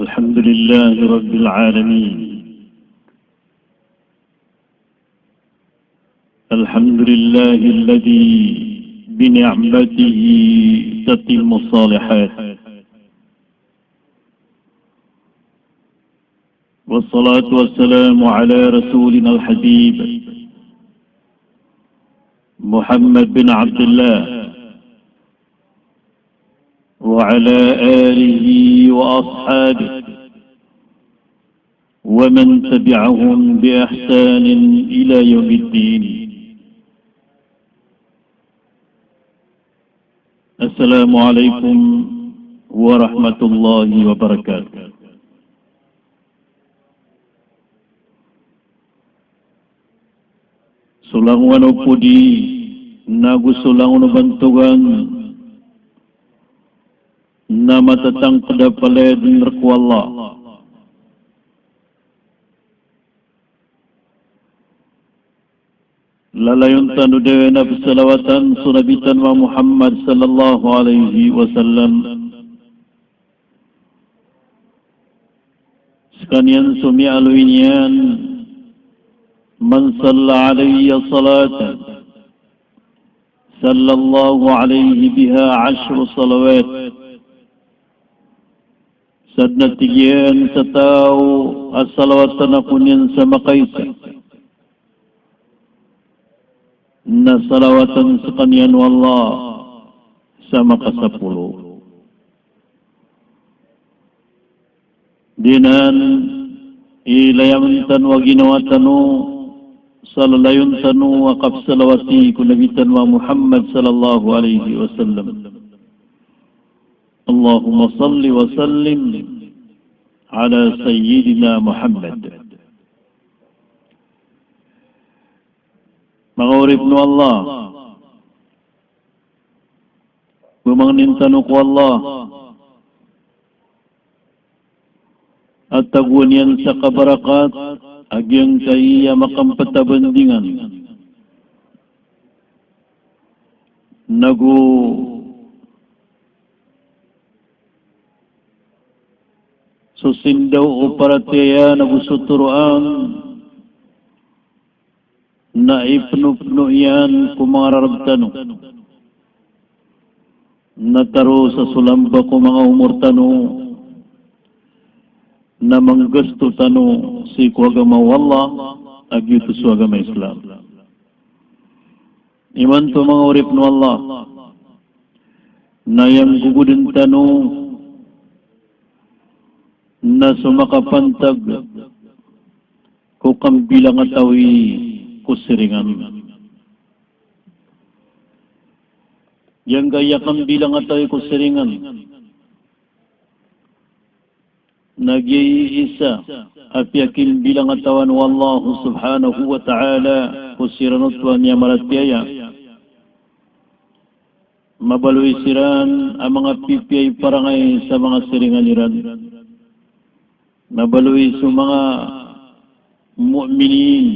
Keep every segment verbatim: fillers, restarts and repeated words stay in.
الحمد لله رب العالمين. الحمد لله الذي بنعمته تتم الصالحات. والصلاة والسلام على رسولنا الحبيب محمد بن عبد الله وعلى آله وأصحابه ومن تبعهم بإحسان إلى يوم الدين. السلام عليكم ورحمة الله وبركاته. So langon o podi, nago so langon o bantogan, na matatangkd a palaya dn rk o Allah. Lalayon tano dn a psalawatan so Nabi tano a Muhammad sallallahu alaihi wasallam. Skaniyan so miyaaloy niyan, "Man salla alayya salatan, sallallahu alayhi biha ashru salawat." Sadn a tig iyan sa taw a salawatan ako niyan sa makaisa, na salawatan skaniyan o Allah sa makasapolo. Giyanan i layaman tano a ginawa tano sa lalayon tano a kapsalawati ko Nabi tano a Muhammad sallallahu alaihi wasallam. Allahumma salli wa sallim ala Sayyidina Muhammad. Manga oripn o Allah, pmangnin tano ko Allah a tagoan iyan sa kabarakat a giyangkai a makamptabandingan, nago so sindaw o paratiyaya, nago so toroan na ipnopno iyan ko manga rarb tano, na taro sa so lamba ko manga omor tano, na manggasto tano sii ko agama o Allah, a giyoto so agama Islam. Imanto manga oripn o Allah, na aya nggogodn tano na so makapantag ko kambilangatawi ko siringan. Giyangkaya kambilangatawi ko siringan na giya i isa a piyakimbilangatawan o Allah subhanahu wa ta'ala ko siran oto a miyamaratiyaya. Mabaloy siran a manga pipiya i parangay sa manga siringan iran. Mabaloy so manga mu'minin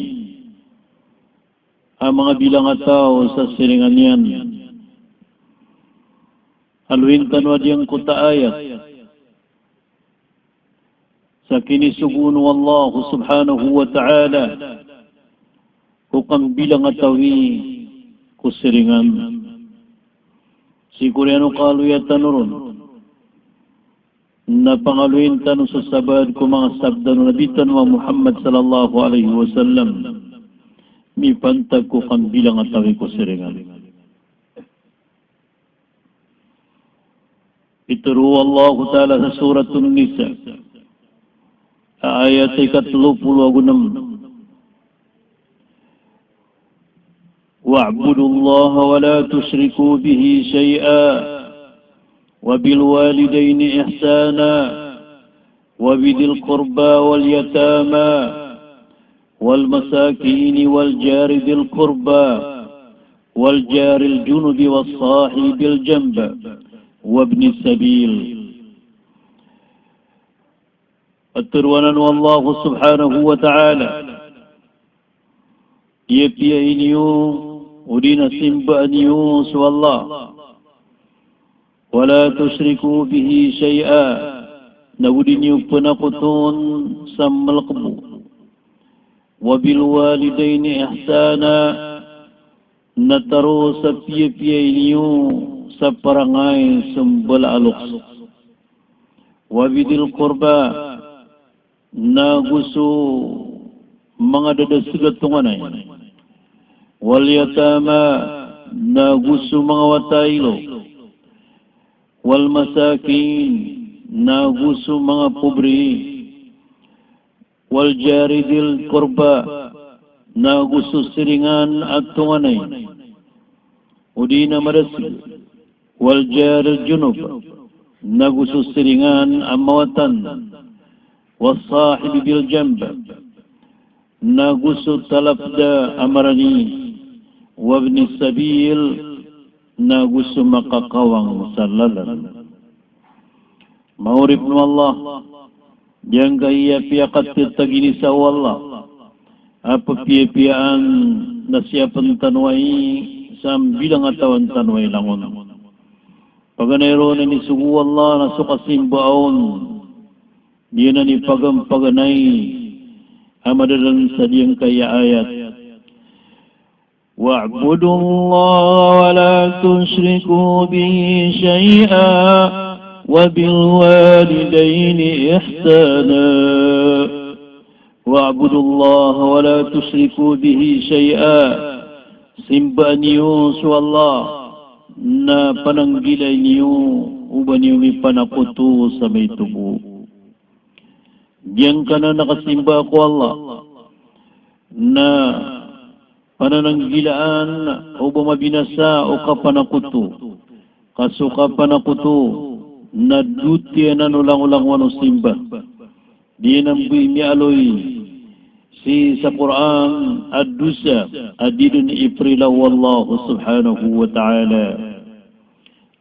a manga bilangataw sa siringan iyan. Aloyin tano a giyangkoto a ayat sa kinisogoon o Allah subhanahu wa ta'ala ko kambilangatawi ko siringan. Sii ko oriyan o kaaloya tano ron na pangaloyin tano sa sabaad ko manga sabda o Nabi tano a Muhammad sallallahu alaihi wasallam mipantag ko kambilangatawi ko siringan. Pitharo o Allahu Ta'ala sa Suratun Nisa, ayat ikatlo polo ago nem, "Wa'budullaha wa la tushriku bihi shay'a, wa bil walidayni ihsana, wa bidhil qurba wal yatama, wal masakini wal jari dhil qurba, wal jaril junubi was sahibil janb, wabnis sabil." Pitharo anan o Allah subhanahu wa ta'ala, aya piyaini iyo, odi na simbaa niyo so Allah. Wa la tushriku bihi shay'a. na go di niyo panakoton sa malkbo. Wa bil walidayni ihsana, na taro sa piyapiya niyo sa parangay so mbala a loks. Wa bidhil qurba, na go so manga dadasg a tonganay. Wal yatama, na go so manga wata a ilo. Wal masakin, na go so manga pobre. Wal jari dhil qurba, na go so siringan a tonganay, o di na madasg. Wal jaril junub, na go so siringan a mawatan. Was sahibi bil janb, na go so talapda a marani. Wabnis sabil, na go so makakawang sa lalan. Manga oripn o Allah, giyangkaya piyakatataginisa o Allah a ppiyapiyaan na siyapn tano ai sa mbilang a tawan tano ai langon. Paganay ron a inisogo o Allah na so kasimba on, giyanan i paganay a madalm sa giyangkaya ayat. Wa'budullaha wa la tushriku bihi shay'a wa bil walidayni ihsana. Wa'budullaha wa la tushriku bihi shay'a. Simbaa niyo so Allah, na pananggilai niyo o ba niyo mipanakoto sa maito bo. Giyangkanan a kasimba ko Allah na panananggilaan o ba mabinasa o kapanakoto. Ka so kapanakoto na dotiyanan o langolangowan o simba. Di nan bo miyaaloy sii sa Qur'an a dosa a di dn iprila o Allah subhanahu wa ta'ala.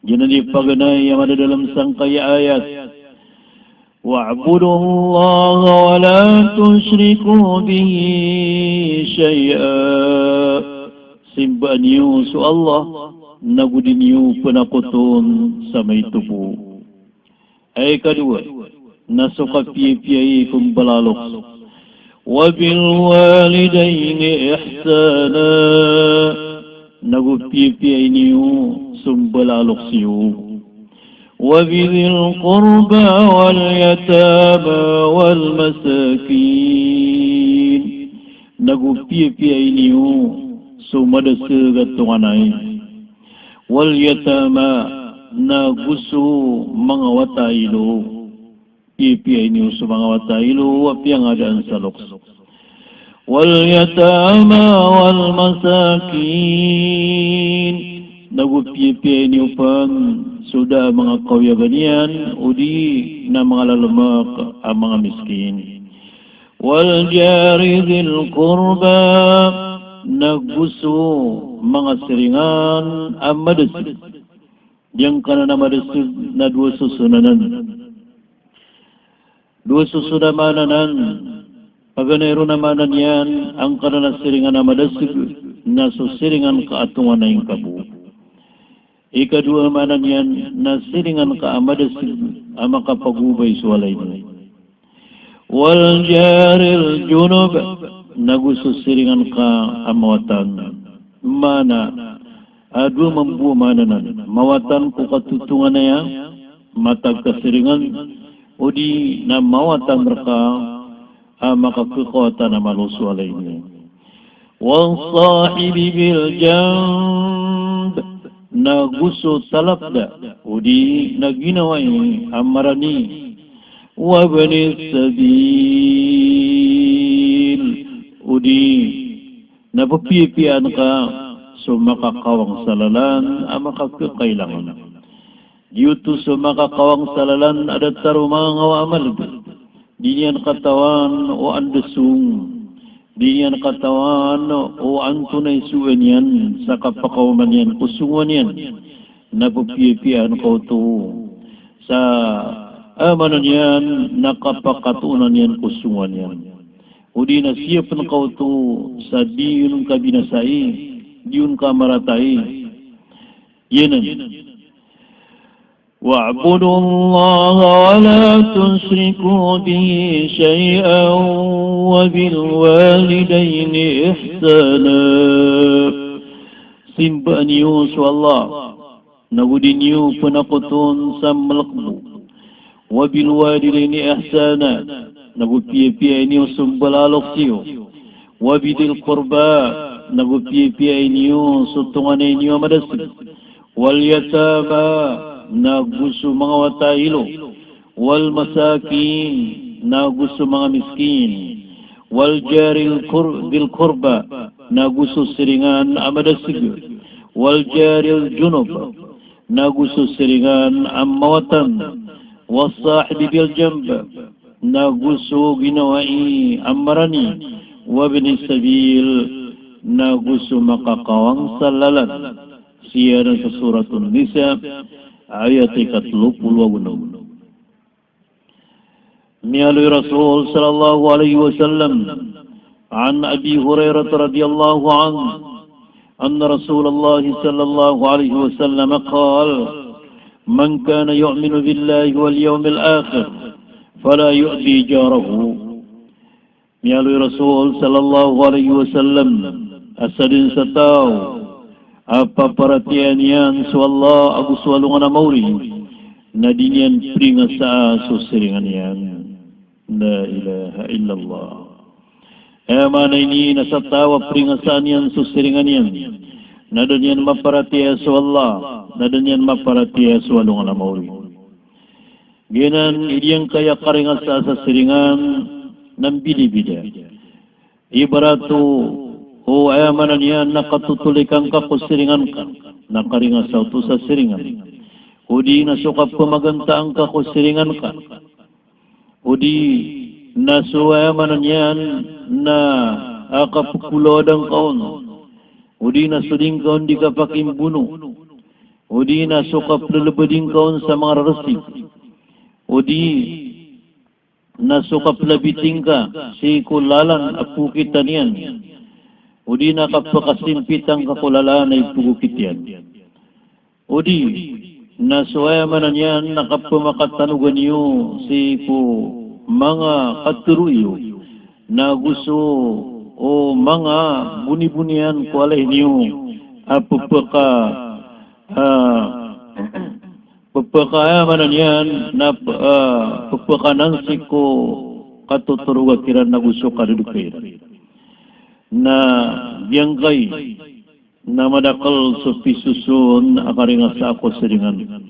Giyanan i paganay a madadalm sangkaya ayat. Wa'budullaha wa la tushriku bihi shay'a. Simbaa niyo so Allah, na go di niyo panakoton sa maito bo. Aya ikadowa, na so kapiyapiyai ko mbala a loks. Wa bil walidayni ihsana. Na go piyapiyai niyo so mbala a loks iyo. Wa bidhil qurba wal yatama wal masakin. Na go piyapiyai niyo so madasg a tonganay. Wal yatama, na go so manga wata a ilo. Piyapiyai niyo so manga wata a ilo a piyangadaan sa loks. Wal yatama wal masakin. Na go piyapiyai niyo pn so da a manga kawiyagan iyan, o di na manga lalmak a manga miskin. Wal jari dhil qurba, na go so manga siringan a madasg. Giyangkanan a madasg na dowa sosonanan. Dowa sosonan a maana nan, paganay ron a maana niyan, angkanan a siringan a madasg na so siringan ka a tonganay ngka bo. Ikadowa a maana niyan na siringan ka a madasg a makapagobay so walay niyo. Wal jaril junub, na go so siringan ka a mawatan. Maana, a dowa mambo a maana nan. Mawatan ko katotonganay a matag ka siringan, o di na mawatan rka a makakakawatan a malo so walay niyo. Was sahibi bil janb, na go so talapda, o di na ginawai a marani. Wabnis sabil, o di na ppiyapiyaan ka so makakawang sa lalan a makakakailangan. Giyoto so makakawang sa lalan a datar o manga ngawa a malb. Di niyan katawan o andasong. Di niyan katawan o antonaa i sowa niyan sa kapakaoma niyan ko songowan iyan. Na ppiyapiyaan ka oto sa a maana niyan na kapakatoonan iyan ko songowan iyan. O di na siyapn ka oto sa di on ka binasai, di on ka maratai. Giyanan. واعبدوا الله ولا تشركوا به شيئا وبالوالدين إحسانا. Simbaa niyo so Allah, nago di niyo pnakoton sa mlkbo. Wa bil walidayni ihsana, nago piyapiya niyo so mbala a lokes iyo. Wa bidhil qurba, nago piyapiya niyo so tonganay niyo a madasig. Wal yatama, nago so manga wata a ilo. Wal masakin, nago so manga miskin. Wal jaril qur-, dhil qurba, nago so siringan a madasig. Wal jaril junub, nago so siringan a mawatan. Was sahibi bil janb, nago so ginawai a marani. Wa ibnis sabil, nago so makakawang sa lalan. Siyanan sa Suratun Nisa, ayat ikatlo polo ago nem. Miyaaloy o Rasul sallallahu alaihi wasallam, an Abi Hurairah radhiyallahu anhu, anna Rasulullah sallallahu alaihi wasallam qal, "Man kana yu'minu billahi wal yawmil akhir, fala yu'dhi jarahu." Miyaaloy o Rasul sallallahu alaihi wasallam a sadn sa taw a paparatiyayaan iyan so Allah ago so alongan a maori, na di niyan pringasaa so siringan iyan. La ilaha illallah. Aya maana ini na sa taw a pringasaan iyan so siringan iyan, na da niyan maparatiyaya so Allah, na da niyan maparatiyaya so alongan a maori. Giyanan i giyangkaya karingasa sa siringan na mbidabida. Ibarat o, o aya maana niyan na katotolikan ka ko siringan ka, na karingasa oto sa siringan. Odi na so kapamagantaan ka ko siringan ka. Odi na so aya maana niyan na a kapkolawadan ka on. Odi na so di ngka on di kapakimbono. Odi na so kaplelebedi ngka on sa manga reresi. Odi na so kaplabiti ngka sii ko lalan a pokitan iyan. Odi na kapakasimpitan ka ko lalan a ipogokit iyan. Odi na so aya maana niyan na kapamakatanogan iyo sii ko manga katero iyo, na go so o manga bonibonian ko alay niyo a pepeka, a, pepeka aya maana niyan na, a, pepeka nan sii ko katotoroga kiran na go so kadodok iran. Na giyangkai na madakel so pisoson a karingasa ko siringan.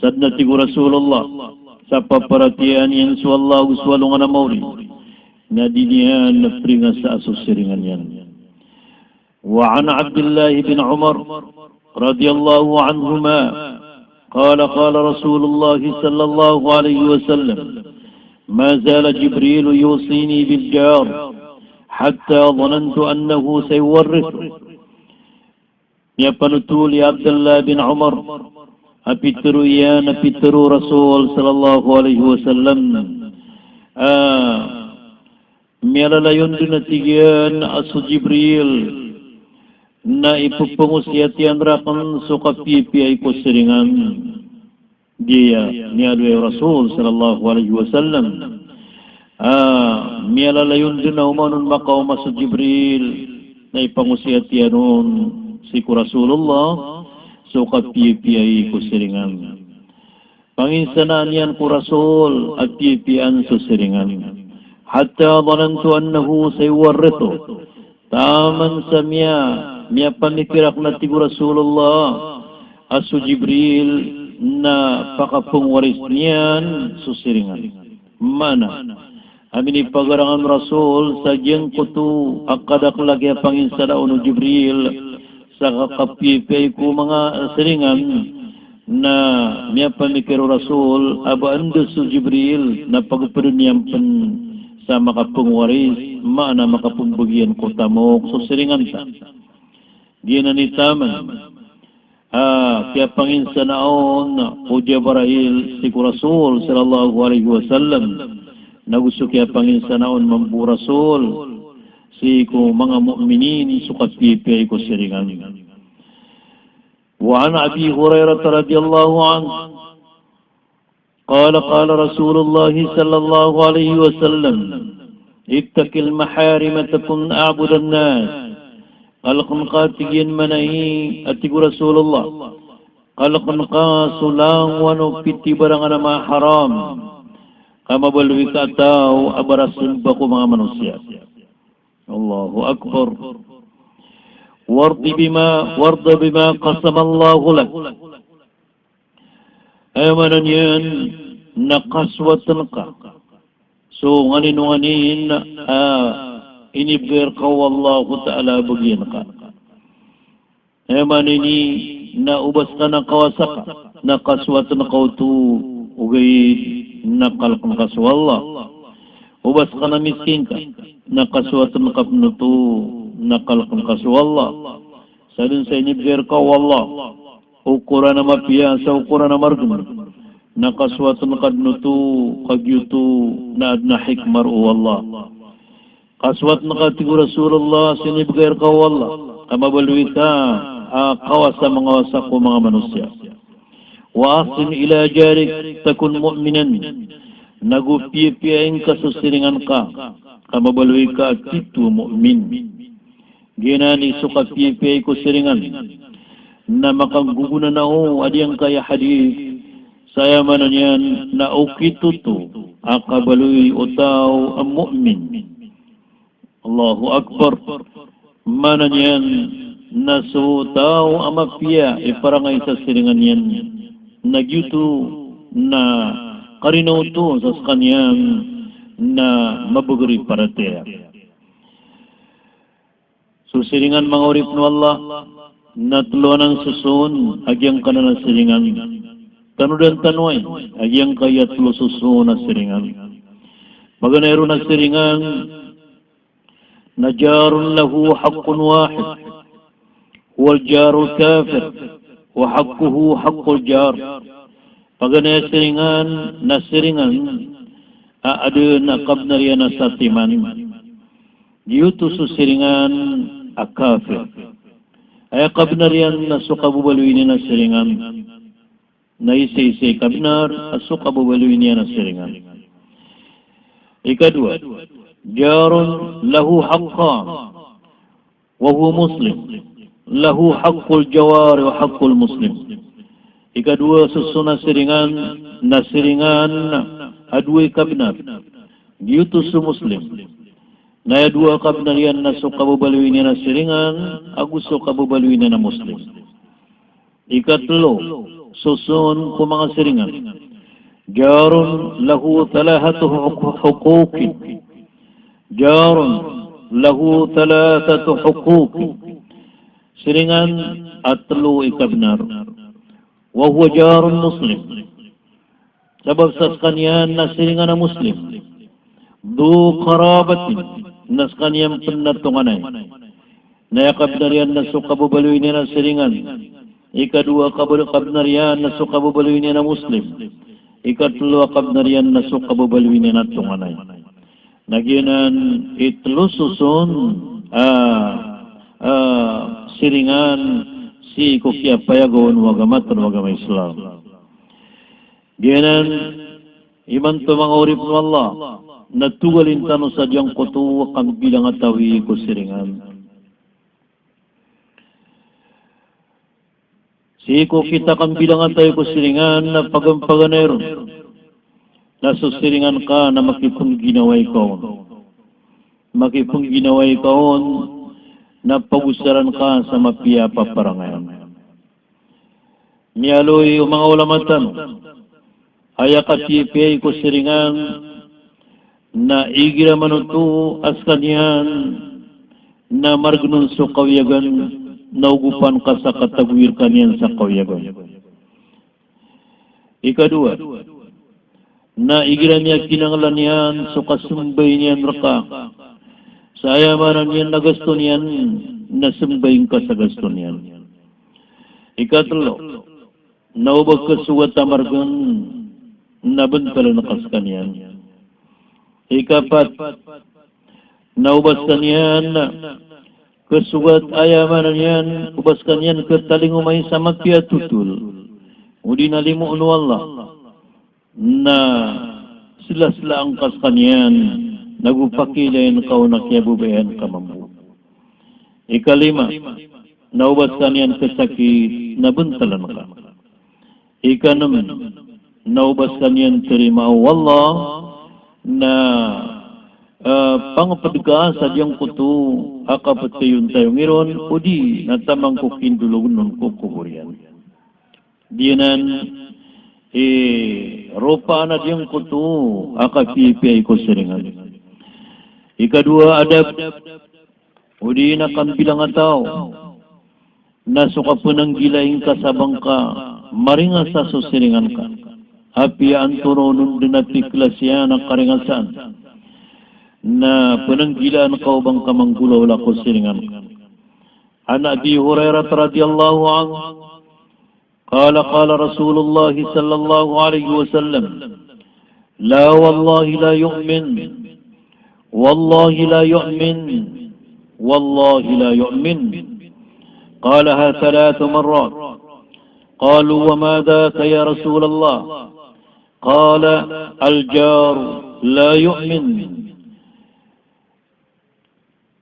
Sadn a tig o Rasulullah, sa paparatiyayaan iyan so Allah ago so alongan a maori, na di niyan pringasaa so siringan iyan. Wa an Abdillah bin Umar radhiyallahu anhuma qala, qala Rasulullah sallallahu alaihi wasallam, ma zala Jibril yusini bil jar hatta dhanantu annahu sayuwarrithu. Miyapanothol i Abdullah bin Umar a pitharo iyan a pitharo o Rasul sallallahu alaihi wasallam, a, miyalalayon dn a tig iyan a so Jibril na ipepangosiyat iyan rakn so kapiyapiya i ko siringan. Giya miyaaloy o Rasul sallallahu alaihi wasallam a miyalalayon dn a oman on makaoma so Jibril na ipangosiyat iyan on sii ko Rasulullah so kapiyapiya i ko siringan. Panginsanaan iyan ko Rasul a piyapiyaan so siringan. Hatta dhanantu annahu sayuwarrithu. Taman sa miya, miyapamikir akn a tig o Rasulullah a so Jibril na pakapngwaris niyan so siringan. Maana a minipagarangan o Rasul sa giyangkoto a kadakel a kiyapanginsana on o Jibril sa kakapiyapiya i ko manga siringan, na miyapamikir o Rasul a ba anda so Jibril na pagpdn iyan pn sa makapngwaris, maana makapmbagian ko tamok so siringan ta. Giyanan i taman a kiyapanginsana on o Jibril sii ko Rasul sallallahu alaihi wasallam, na go so kiyapanginsana on mambo o Rasul sii ko manga mu'minin so kapiyapiya i ko siringan. Wa an Abi Hurairah radhiyallahu anhu Qala, qala Rasulullah sallallahu alaihi wasallam, "Ittaqil maharima takun a'budan nas." Kalkn ka, tig iyan, manay a tig o Rasulullah, kalkn ka so langowan o pitibarangan a maharam, ka mabaloy ka a taw a barasimba ko manga manosiya. Allahu Akbar. Wardi bima, warda bima qasama Allahu lak. Aya maana niyan na kasowatn ka so nganin o nganin a inibgay rka o Allahu Ta'ala a bagian ka. Aya maana ini na o ba ska na kawasa ka na kasowatn ka oto, ogaid na kalkn ka so Allah. O ba ska na miskin ka na kasowatn ka pn oto, na kalkn ka so Allah. Sadn sa inibgay rka o Allah o okoran a mapiya sa okoran a margn, na kasowatn ka dn oto, ka giyoto na adn a hikmah o Allah. Kasowatn ka, tig o Rasulullah, so inibgay rka o Allah, ka mabaloy ka a kawasa mangawasa ko manga manosiya. Wa ahsin ila jarik takun mu'minan. Nago piyapiya ingka so siringan ka, ka mabaloy ka a tito a mu'min. Giyanan i so kapiyapiyai ko siringan na makanggogonanao a giyangkaya hadith, sa aya maana niyan na okit oto a kabaloy o taw a mu'min. Allahu Akbar. Maana niyan na so taw a mapiya i parangay sa siringan iyan, na giyoto na karina oto sa skaniyan na mabagr i paratiyaya. So siringan, manga oripn o Allah, na tlo anan soson a giyangkanan a siringan. Tanodan tano ai a giyangkaya tlo soson a siringan. Paganay ron a siringan na jarun lahu haqqun wahid, huwal jarul kafir, wa haqquhu haqqul jar. Paganay a siringan na siringan a adn a kabnar iyan a satiman. Giyoto so siringan a kafir. Aya kabnar iyan na so kababaloy niyan a siringan. Na isaisa i kabnar a so kababaloy niyan a siringan. Ikadowa, jarun lahu haqqan, wa huwa muslim. Lahu haqqul jawari wa haqqul muslim. Ikadowa soson a siringan na siringan a dowa i kabnar. Giyoto so Muslim. Na aya dowa a kabnar iyan na so kababaloy niyan a siringan ago so kababaloy niyan a Muslim. Ikatlo, soson ko manga siringan. Jarun lahu thalathatu huqu-, huquqin. Jarun lahu thalathatu huquqin. Siringan a tlo i kabnar. Wa huwa jarun Muslim. Sabap sa skaniyan na siringan a Muslim. Dhu qarabatin, na skaniyan pn na tonganay. Na aya kabnar iyan na so kababaloy niyan a siringan. Ikadowa kab-, kabnar iyan na so kababaloy niyan a Muslim. Ikatlo a kabnar iyan na so kababaloy niyan a tonganay. Na giyanan i tlo soson a, a, siringan sii ko kiyapayagowan o agama tano a agama Islam. Giyanan imanto manga oripn o Allah, na togalin tano sa giyangkoto a kambilangatawi ko siringan. Sii ko kitakambinangatawi ko siringan na paganapaganay ron na so siringan ka na makipngginawai ka on. Makipngginawai ka on na pagosaran ka sa mapiya a paparangayan. Miyaaloy o manga ulama tano, aya kapiyapiyai ko siringan na igira manoto a skaniyan na margn on so kawiyagan na ogopan ka sa katagoir kaniyan sa kawiyagan. Ikadowa, na igira miyakinanglan iyan so kasmbay niyan rka sa aya maana niyan na gasto niyan na smbay ngka sa gasto niyan. Ikatlo, na o ba khasogat a margn na bntln ka skaniyan. Ikapat, na o ba skaniyan khasogat, aya maana niyan, o ba skaniyan khatalingomay sa mapiya a totol, odi na limo on o Allah. na slaslaan ka skaniyan, nago pakiilayin ka o na kiyababayaan ka mambo. Ikalima, na o ba skaniyan kasakit na bntalan ka. Ikanem, na o ba skaniyan tarimaa o Allah na, eh, pangpd ka sa giyangkoto a kaptayon tayo ngiron, odi na taman ko kindologn on ko kobor iyan. Giyanan i ropaan a giyangkoto a kapiyapiya i ko siringan. Ikadowa, adab, odi na kambilang a taw na so kapnanggilai ngka sa ba ngka maringasa so siringan ka. Apiya antonaa on dn a piklasiyan a karingasaan, na pnanggilaan ka o ba ngka manggolawla ko siringan ka. An Abi Hurairah radhiyallahu anhu, qala, qala Rasulullah sallallahu alaihi wasallam, la wallahi la yu'min, wallahi la yu'min, wallahi la yu'min. Qalaha thalatha marrat. Qalu, wa ma dhaka ya Rasulallah? Qala, al-jaru la yu'min.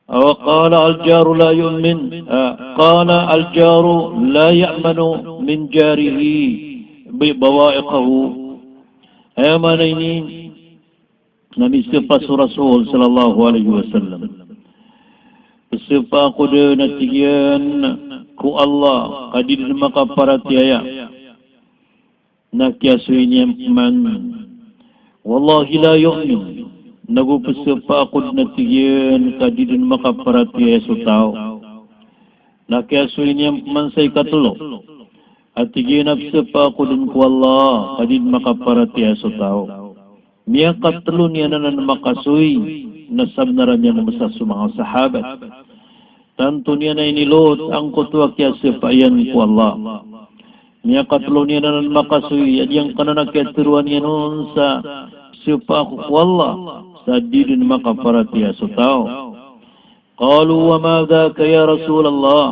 Aw qala, al-jaru la yu'min, ah, qala, al-jaru la ya'manu min jarihi bi bawa'iqahu. Aya maana ini na misapa so Rasul sallallahu alaihi wasallam, psapa ako dn a tig iyan ko Allah ka di dn makaparatiyaya. Na kiyasoy niyan pman, wallahi la yu'min. Nago psapa ako dn a tig iyan ka di dn makaparatiyaya so taw. Na kiyasoy niyan pman sa ikatlo a tig iyan a psapa ako dn ko Allah ka di dn makaparatiyaya so taw. Miyakatlo niyan anan makasoy na sabnar a miyangmsa so manga sahabat. Tanto niyan a inilot angkoto a kiyasapa iyan ko Allah. Miyakatlo niyan anan makasoy a giyangkanan a kiyatharoa niyan on sa sapa ako ko Allah sa di dn makaparatiyaya so taw. Qalu, wa ma dhaka ya Rasulallah?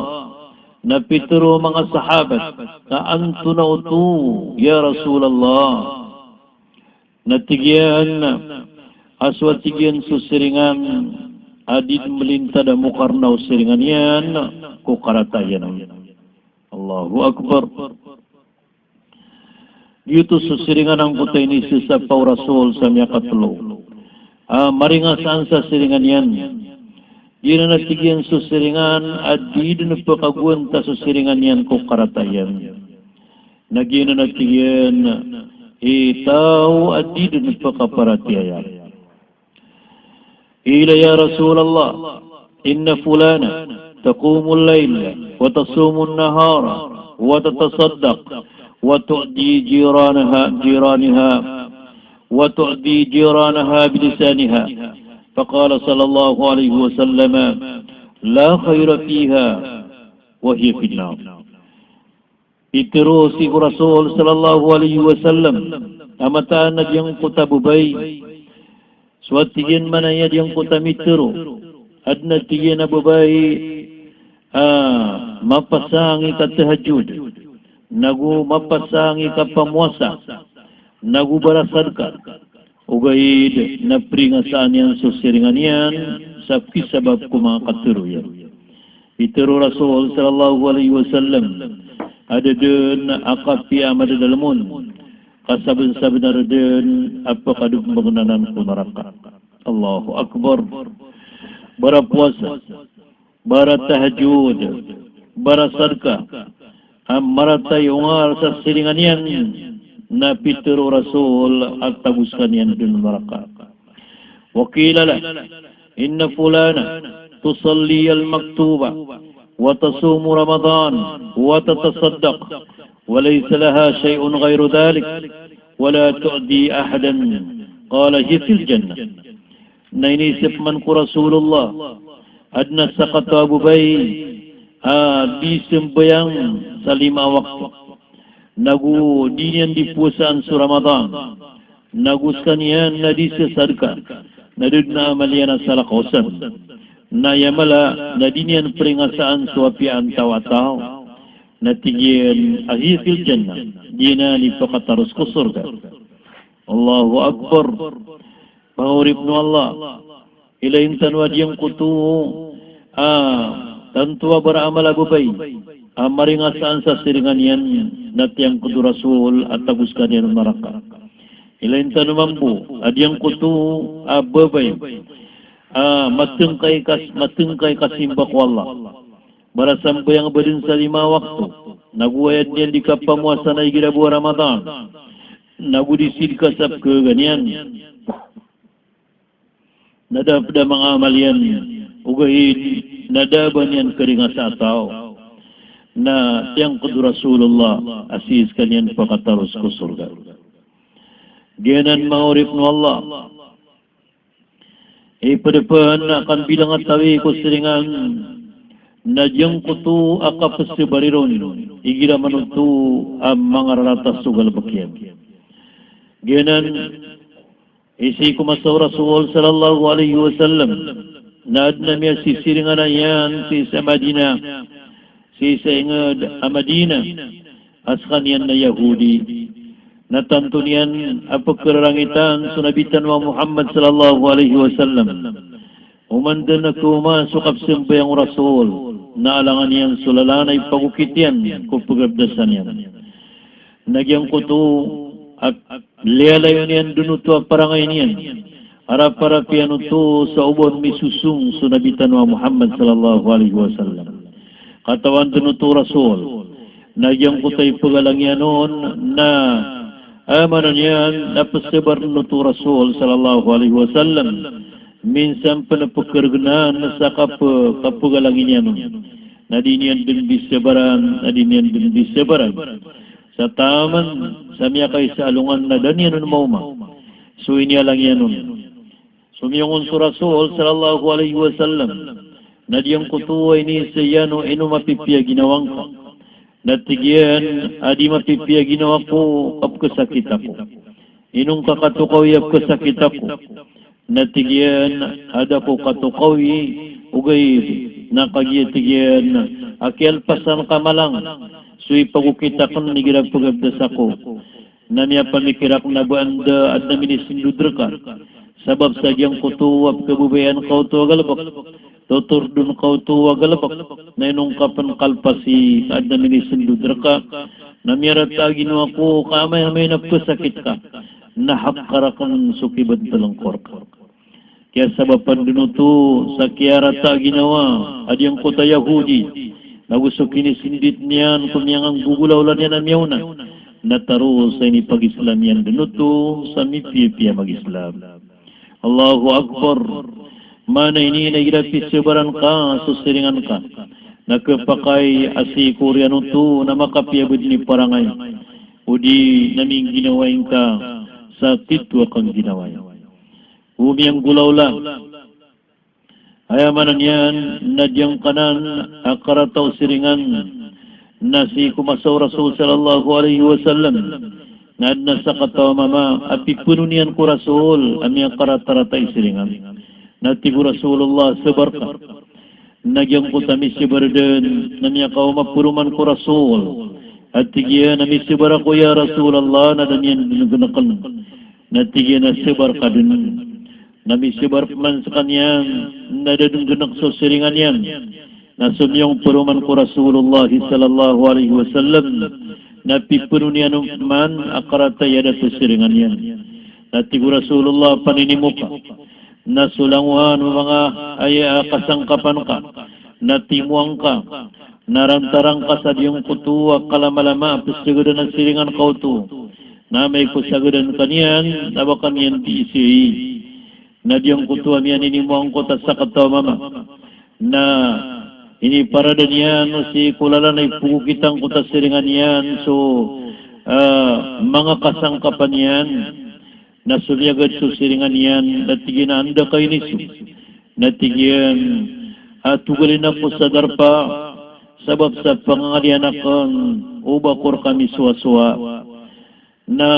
Na pitharo o manga sahabat, ka antonaa oto ya Rasulallah? Na tig iyan a so, a tig iyan, so siringan a di dn mlintad a mokarna o siringan iyan ko karata iyan. Allahu Akbar. Giyoto so siringan angkoto a inisasapa o Rasul sa miyakatlo a maringasaan sa siringan iyan. Giyanan a tig iyan so siringan a di dn pkagowanta so siringan iyan ko karata iyan. Na giyanan a tig iyan i taw a di dn pkaparatiyaya. Qila, ya Rasulallah, inna fulana taqumul layla wa tasumun nahara wa tatasaddaq wa tu'dhi jiranaha, jiraniha, wa tu'dhi jiranaha bilisaniha. Faqala sallallahu alaihi wasallam, la khayra fiha wa hiya fin nar. Pitharo sii ko Rasul sallallahu alaihi wasallam a mataan a giyangkoto a babay, so, a tig iyan, maana iyan a giyangkoto a mitharo, adn a tig iyan a babay a mapasang i katahajjud, nago mapasang i kapamowasa, nago barasadka, ogaid na pringasaan iyan so siringan iyan sa kisabap ko manga katharo iyan. Pitharo o Rasul sallallahu alaihi wasallam a da dn a kapiya a madadalm on, ka sabnsabnar dn a pkadgmgn anan ko naraka. Allahu Akbar. Barapowasa, baratahajjud, barasadka, a marata i ongal sa siringan iyan, na pitharo o Rasul a tago skaniyan dn naraka. Wa qila lah, inna fulana tusalli al-maktuba wa tasumu Ramadan wa tatasaddaq wa laysa laha shay'un ghayru dhalik wa la tu'dhi ahadan. Qala, hiya fil jannah. Na inisapman ko Rasulullah, adn a sakataw a babay a di sambayang sa lima a wakto, nago di niyan di powasaan so Ramadan, nago skaniyan na di sasadka, na da dn a amal iyan a salakaw san, na aya mala na di niyan pringasaan so apiya antawaa a taw, na tig iyan a hiya fil jannah, giyanan i pakataros ko sorga. Allahu Akbar. Manga oripn o Allah. Ilay tano a giyangkoto a tanto a baramal a babay a maringasaan sa siringan iyan na tiyangkd o Rasul a tago skaniyan o naraka. Ilay tano mambo a giyangkoto a babay a matngkay kas-, matngkay kasimba ko Allah. Barasambayang ba dn sa lima wakto, nago aya dn iyan di kapamowasa na igira bo a Ramadan, nago di sidka sa pkhagaan iyan. Na da pd a manga amal iyan, ogaid na da a ba niyan karingasa a taw, na tiyangkd o Rasulullah a sii skaniyan pakataros ko sorga. Giyanan manga oripn o Allah. Ipd pn a kambilangatawi ko siringan na giyangkoto a kapsabari ron igira manoto a mangararata so galbk iyan. Giyanan, sii ko masa o Rasul sallallahu alaihi wasallam, na adn a miyasisiringan iyan sii sa Madinah, sii sa ingd a Madinah, a skaniyan na Yahudi. Na tanto niyan a pkhararangitan so Nabi tano a Muhammad sallallahu alaihi wasallam. Oman dn a khaoma so kapsambayang o Rasul, na alangan iyan so lalan a ipagokit iyan ko pagabdasan iyan. Na giyangkoto a liyalayon iyan dn oto a parangay niyan a raparap iyan oto sa oba on misosong so Nabi tano a Muhammad sallallahu alaihi wasallam. Katawan dn oto o Rasul. Na giyangkoto a ipagalang iyan on na aya maana niyan na psabar dn oto o Rasul sallallahu alaihi wasallam. Minsan pn pkhargnaan sa kap-, kapagalang iyan on. Na di niyan dn di sabaran, na di niyan dn di sabaran. Sa taman sa miyakaisa a alongan na da niyan on maoma so iniyalang iyan on. Somiyong on so Rasul sallallahu alaihi wasallam, na giyangkoto a iniiza iyan o ino mapipiya a ginawa ngka. Na tig iyan a di mapipiya a ginawa ko ka pkhasakit ako. Ino ngka katokawi a pkhasakit ako? Na tig iyan a da ko katokawi, ogaid na kagiya tig iyan a kiyalpasan ka malang so ipagokit akn igira pagabdas ako. Na miyapamikir akn a ba anda adn a minisndod rka. Sabap sa giyangkoto a pkhababayaan ka oto a galbk, totordon ka oto a galbk, na ino ngka pn kalpasi ka adn a minisndod rka. Na miyarata a ginawa ko ka amay-amay na pkhasakit ka, na hak ka rakn so kibntl ngko rka. Kiyasabapan dn oto sa kiyarata a ginawa a giyangkoto a Yahudi, nago so kinisndit niyan ko miyanganggogolawla niyan a miyaona, na taro sa inipag-Islam iyan dn oto sa mipiyapiya mag-Islam. Allahu Akbar. Maana ini na igira pisabaran ka so siringan ka, na khapakay a sii ko oriyan oto na makapiya bo dn i parangay, odi na mingginawai ngka sa titho a kangginawai. O miyanggolawla. Aya maana niyan na giyangkanan a karata o siringan na sii ko masa o Rasul sallallahu alaihi wasallam na adn a sakataw a mama a piphanon iyan ko Rasul a miyakaratarata i siringan. Na tig o Rasulullah, sabar ka. Na giyangkoto a misabar dn na miyakaoma paroman ko Rasul a tig iyan a misabar ako ya Rasulullah, na da niyan dn gnkan. Na tig iyan a sabar ka dn. Na misabar pman skaniyan na da dn gnak so siringan iyan. Na somiyong paroman ko Rasulullah sallallahu alaihi wasallam na piphanon iyan on pman a karata i adat o siringan iyan. Na tig o Rasulullah, paninimo ka. Na so langowan o manga aya a kasangkapan ka na timoang ka. Na rantarang ka sa giyangkoto a kalamalama a psagadan a siringan ka oto. Na amay ko sagadan ka niyan na ba ka niyan di isii. Na giyangkoto a miyaninimo angkoto a sakataw a mama na iniparada niyan sii ko lalan a ipagokit angkoto a siringan iyan so, ah, manga kasangkapan iyan. Na somiyagad so siringan iyan, na tig iyan a anda ka iniso? Na tig iyan a togalin ako sa darpa sabap sa pangangalian akn o ba ko rka misowasowa. Na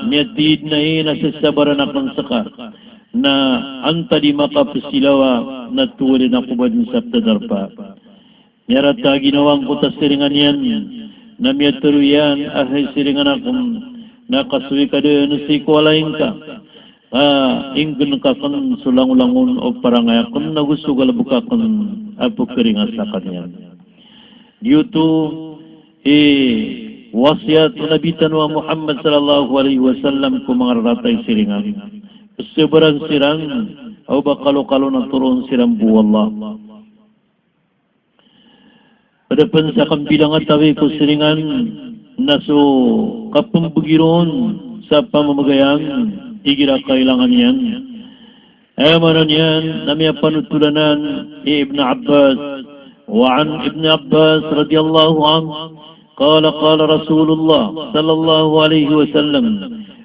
miyatid na aya na sasabaran akn ska na antaa di makapsilawa na togalin ako ba dn sa pd a darpa. Miyarata a ginawa angkoto a siringan iyan, na miyatharo iyan a hay siringan akn, Na kasoy ka dn sii ko walay ngka a inggnk akn so langolangon o parangay akn ago so galbk akn a pkharinga skaniyan. Giyoto i wasiyat o Nabi tano a Muhammad sallallahu alaihi wasallam ko manga rarata i siringan. Pzabaran siran o ba kalokalo na toroon siran bo o Allah. Pd pn sa kambilangatawi ko siringan na so kapmbgi ron sa pamamagayan igira kailangan iyan. Aya maana niyan na miyapanothol anan i Ibn Abbas, wa an Ibn Abbas radiyallahu anhu, qala, qala Rasulullah sallallahu alaihi wasallam,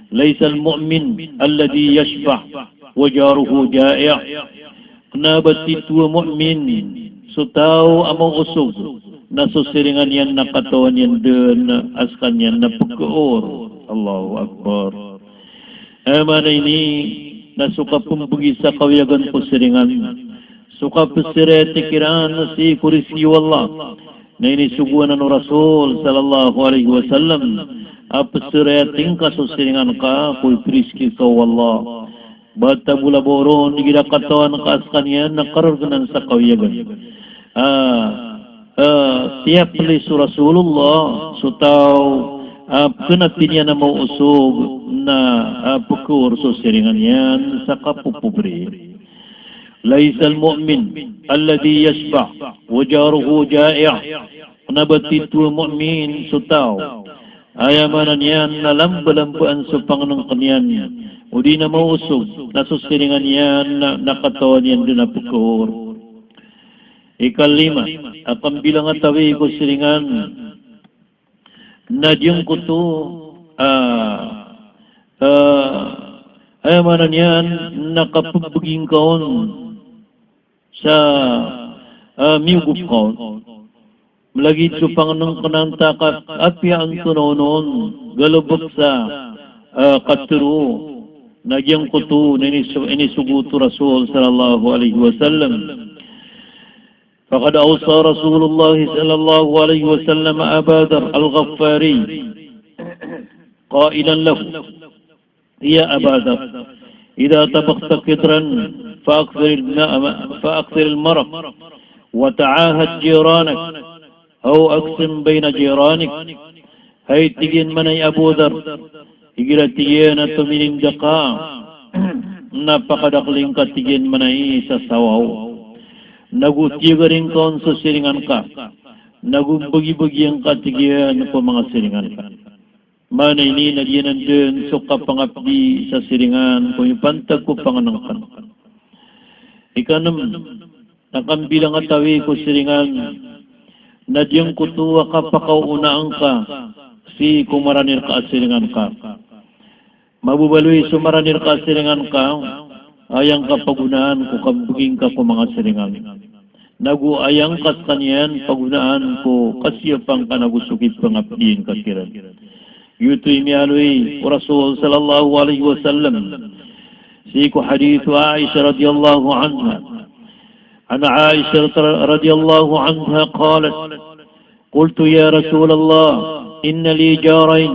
"Laysal mu'min alladhi yashba' wa jaruhu ja'i'." Kna ba titho a mu'min so taw a maosog na so siringan iyan na katawan iyan dn a skaniyan na pkhaor. Allahu Akbar. Aya maana ini na so kapmbgi sa kawiyagan ko siringan, so kapsiraya tikiran sii ko rizki o Allah. Na inisogo anan o Rasul sallallahu alaihi wasallam a psiraya tingka so siringan ka ko iprizki ka o Allah. Ba ta bo laboron igira katawan ka a skaniyan na karargnan sa kawiyagan. Ah, ah, tiyaplis o Rasulullah so taw a pkhanapin iyan a maosog na, ah, pkhaor so siringan iyan sa kapopobri. Laysal mu'min alladhi yashba' wa jaruhu ja'i'. Kna ba titho a mu'min so taw, aya maana niyan na lambalambaan so pangnngkn iyan, odi na maosog na so siringan iyan na, na katawan iyan dn a pkhaor. Ikalima a kambilangatawi ko siringan na giyangkoto, ah, ah, aya maana niyan na kapmbgi ngka on sa, ah, miyogop ka on. Mlagid so pangnngkn a antaa ka apiya antonaa onon galbk sa, ah, katharo, na giyangkoto na iniso-, inisogo oto o Rasul sallallahu alaihi wasallam. Faqad awsa Rasulullah sallallahu alaihi wasallam Aba Dharr al-Ghifari qailan lahu, "Ya Aba Dharr, idha tabakhta qitran fa akthir al-ma-, fa akthir al-maraq, wa ta'ahad jiranak, aw aqsim bayna jiranik." Hay, tig iyan, man ay Abu Dharr, igira, tig iyan, a tomininda ka, na pakadakli ngka, tig iyan, man ay sa sawaw. Nago tiyagari ngka on so siringan ka. Nago mbagibagi ngka, tig iyan, ko manga siringan ka. Maana ini na giyanan dn so kapangapdi sa siringan ko mipantag ko pangnngkn. Ikanem a kambilangatawi ko siringan na giyangkoto a kapakaonaan ka sii ko marani rka a siringan ka. Mababaloy so marani rka a siringan ka, aya ngka pagonaan ko kambgi ngka ko manga siringan. Nago aya ngka skaniyan pagonaan ko kasiyapan ka nago so kipangapdiin ka kiran. Giyoto i miyaaloy o Rasul sallallahu alaihi wasallam sii ko hadith o Aisha radiyallahu anha. An Aisha radiyallahu anha qalat, "Qultu ya Rasulallah, inna li jarayn,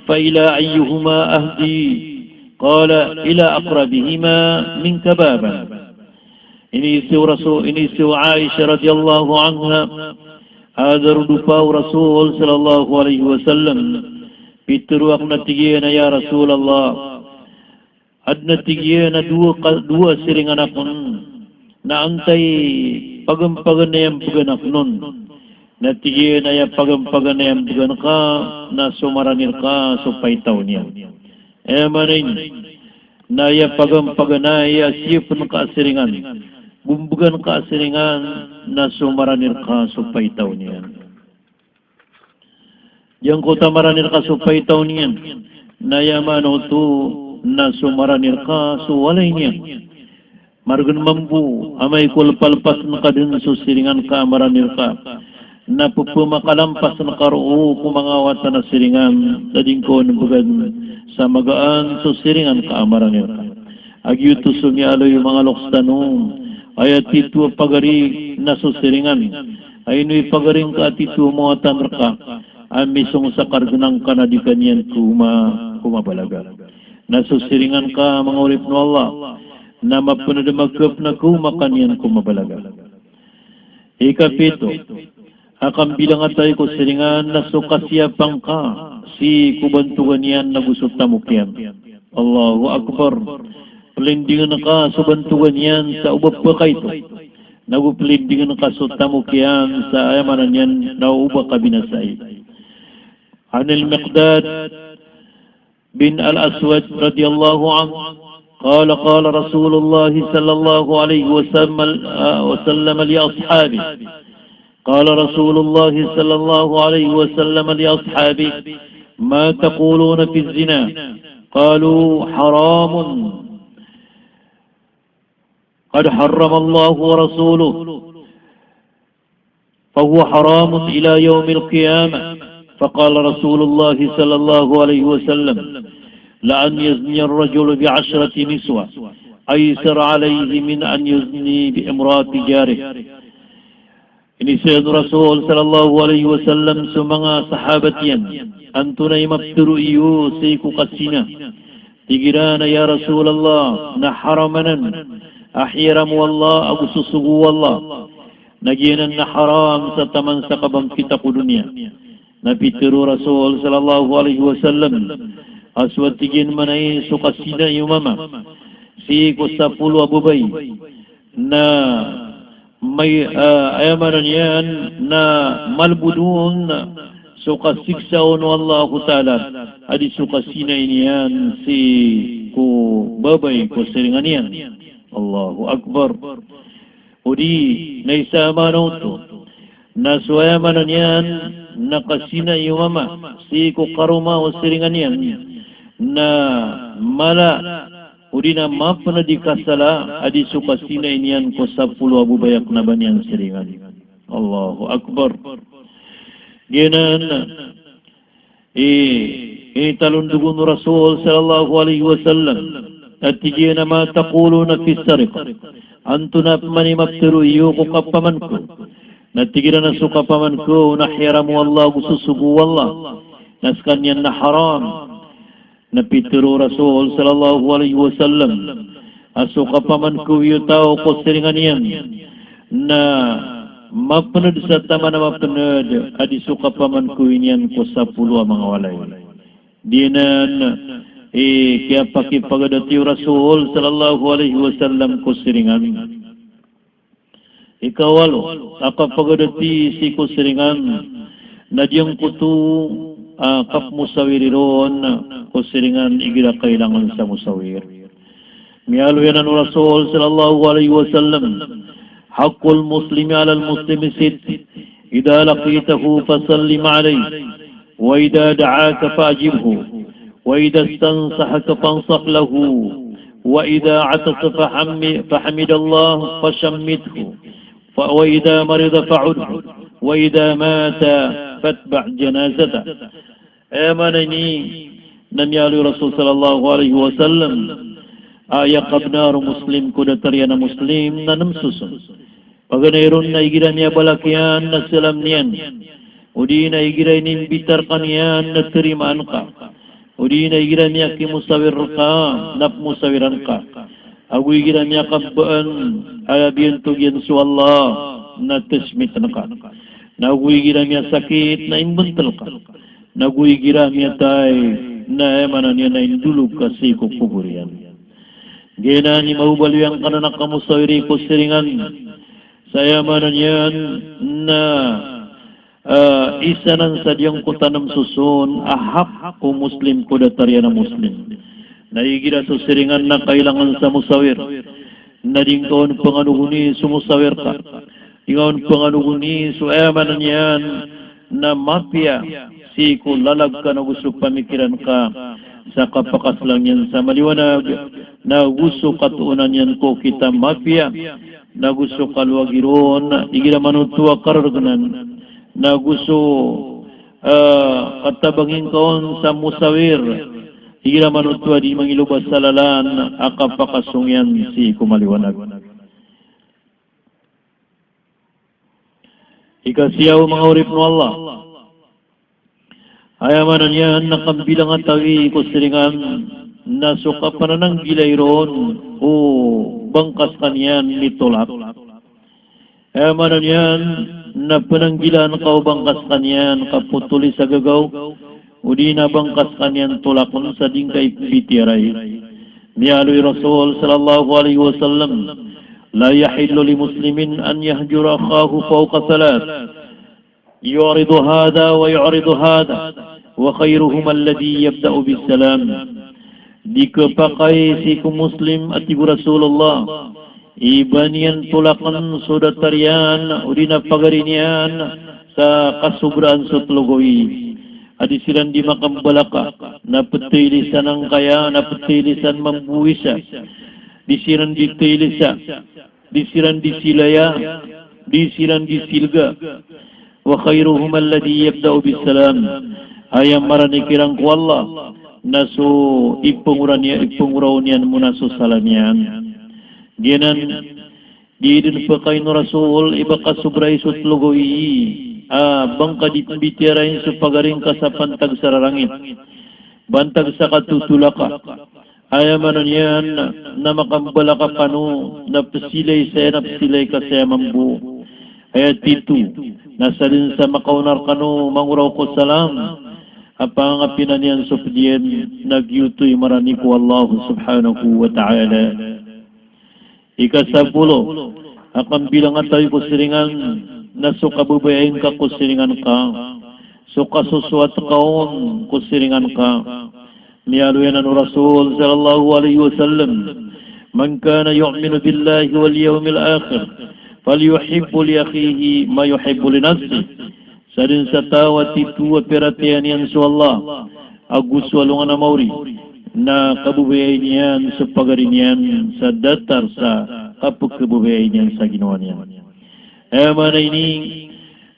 fa ila ayyihima ahdi?" Qala, "Ila aqrabihima minka baban." Iniiza o Rasul, iniiza o Aisha radiyallahu anha a darodopa o Rasul sallallahu alaihi wasallam, pitharo akn, a tig iyan a, "Ya Rasulallah, adn a," tig iyan, "a dowa ka, dowa a siringan akn, na antaa i pagampaganay a mbgan akn on?" Na tig iyan a aya pagampaganay a mbgan ka na so marani rka so paitaw niyan. Aya maana ini na aya pagampaganay a siyapn ka a siringan, go mbgan ka a siringan, na so marani rka so paitaw niyan. Giyangkoto a marani rka so paitaw niyan, na aya maana oto na so marani rka so walay niyan. Margn mambo amay ko lpalpasn ka dn so siringan ka a marani rka, na pphamakalampas ka roo ko manga watan a siringan, na di ngka on mbgan sa magaan so siringan ka a marani rka. A giyoto so miyaaloy o manga loks tano, aya titho a pagari na so siringan. Ay ino i pagari ngka a titho a mawatan rka, a misong sa kargn angka na di ka niyan ko ma-, ko mabalaga. Na so siringan ka, manga oripn o Allah, na mapnd a makapn a ko makaniyan ko mabalaga. Ikapito a kambilangatawi ko siringan na so kasiyapang ka sii ko bantogan iyan nago so tamok iyan. Allahu Akbar. Plindingn ka so bantogan iyan sa o ba pkaito, nago plindingn ka so tamok iyan sa, aya maana niyan na o ba kabinasai. Anil Miqdad bin Al-Aswad radhiyallahu anhu, qala, qala Rasulullah sallallahu alaihi wasallam, ah, wasallam li ashabihi. Qala Rasulullah sallallahu alaihi wasallam li ashabihi, "Ma taquluna fi zina?" Qalu, "Haramun." قد حرم الله ورسوله فهو حرام إلى يوم القيامة. فقال رسول الله صلى الله عليه وسلم: لأن يزني الرجل بعشرة نسوة أيسر عليه من أن يزني بامرأة جاره. Iniza o Rasul sallallahu alaihi wasallam so manga sahabat iyan, antonaa i maptharo iyo sii ko kazina? Tig iran a, ya Rasulullah, na haram anan a hiyaram o Allah ago so sogo o Allah. Na giyanan na haram sa taman sa kabangkit ko doniya. Na pitharo o Rasul sallallahu alaihi wasallam a so, tig iyan, manaya so kazina iyo mama sii ko sapolo a babay, na may, ah, aya maana niyan na malbod on so kasiksa on o Allahu Ta'ala a di so kazina niyan sii ko babay ko siringan iyan. Allahu Akbar. O di na isa a maana oto na so, aya maana niyan na kazina iyo mama sii ko karoma o siringan iyan na mala o di na mapnd i kasala a di so kazina niyan ko sapolo a babay a kna ba niyan siringan. Allahu Akbar. Giyanan i, initalondog on o Rasul sallallahu alaihi wasallam a tig iyan a, "Ma taquluna fi sariqa?" Antonaa pman i maptharo iyo ko kapamangko? Na tig iran a so kapamangko na hiyaram o Allah ago so sogo o Allah na skaniyan na haram. Na pitharo o Rasul sallallahu alaihi wasallam a so kapamangko iyo taw ko siringan iyan na mapnd sa taman a mapnd a di so kapamangko niyan ko sapolo a manga walay. Giyanan i kiyapakipagadati o Rasul sallallahu alaihi wasallam ko siringan. Ikawalo a kapagadati sii ko siringan na giyangkoto a kapmosawiri ron ko siringan igira kailangan sa mosawir. Miyaaloy anan o Rasul sallallahu alaihi wasallam, "Haqqul muslimi alal muslimi sitt, idha laqitahu fasallim alayhi, wa idha da'aka fa'jibhu, wa idha istansahaka fansah lahu, wa idha atasa fahami-, fahamidallaha fashammithu, fa, wa idha marida fa'udhu, wa idha mata fatba' janazatah." Aya maana ini na miyaaloy o Rasul sallallahu alaihi wasallam a aya kabnar o Muslim ko datar iyan a Muslim na nem soson. Paganay ron na igira miyabalak iyan na salam iyan, odi na igira inimbitar ka niyan na tarimaan ka, odi na igira miyakimosawir rka na pmosawiran ka, ago igira miyakabbaan a biyantog iyan so Allah na tasmit ka, na ago igira miyasakit na imbntl ka, na ago igira miyatay na aya maana niyan na indolog ka sii ko kobor iyan. Giyanan i mababaloy angkanan a kamosawiri ko siringan. Sa aya maana niyan na, ah, isa nan sa giyangkoto a nem soson a hak o Muslim ko datar iyan a Muslim. Na igira so siringan na kailangan sa mosawir, na di ngka on panganogoni so mosawir ka. Di ngka on panganogoni so aya maana niyan na mapiya sii ko lalag ka nago so pamikiran ka sa kapakaslang iyan sa maliwanag, nago so katoonan iyan ko kitab mapiya, nago so kalowagi ron igira manoto a karargnan, nago so, eh, katabangin ka on sa mosawir igira manoto a di mangiloba sa lalan a kapakasong iyan sii ko maliwanag. Ikasiyaw, manga oripn o Allah, Aya maana niyan na kambilangatawi ko siringan na so kapanananggilai ron o bangka skaniyan mitolak. Aya maana niyan na pananggilaan ka o bangka skaniyan kapotoli sa gagaw, odi na bangka skaniyan tolakn sa di ngka ipmbitiyarai. Miyaaloy o Rasul sallallahu alaihi wasallam, "La yahillu li muslimin an yahjura akhahu fawqa thalath." Yu'ridu hadha wa yu'ridu hadha, wa khairuhuma alladhi yabda'u bis salam. Di khapakay sii ko Muslim, a tig o Rasulullah, i ba niyan tolakn so datar iyan, odi na pagari niyan, sa kasobraan so tlo gawii. A di siran di makambalaka, na pthay lisan angkaya, na pthay lisan mambo isa. Di siran di thay lisa. Di siran di silaya, di siran di silga. Wa khairuhuma alladhi yabda'u bis salam. Aya marani kiran ko Allah na so ipngoraw niyan, ipngoraw niyan mona so salam iyan. Giyanan, di dn pakayn o Rasul i ba kasobrai so tlo gawii a ba ngka di pmbitiyarai so pagari ngka sa pantag sa rarangit, pantag sa katotolaka. Aya maana niyan na makambalaka kano, na psilay saya, na psilay ka saya mambo. Aya tito, na sadn sa makaona rkano mangoraw ko salam a pangangapinan iyan so pd iyan, na giyoto i marani ko Allah subhanahu wa ta'ala. Ikasapolo a kambilangatawi ko siringan na so kababayai ngka ko siringan ka, so kasosowat ka on ko siringan ka. Miyaaloy anan o Rasul sallallahu alaihi wasallam, "Man kana yu'minu billahi wal yawmil akhir, falyuhibbu li akhihi ma yuhibbu li nafsih." Sadn sa taw a tito a piyaratiyaya niyan so Allah ago so alongan a maori, na kababayai niyan so pagari niyan sa datar sa kapkhababayai niyan sa ginawa niyan. Aya maana ini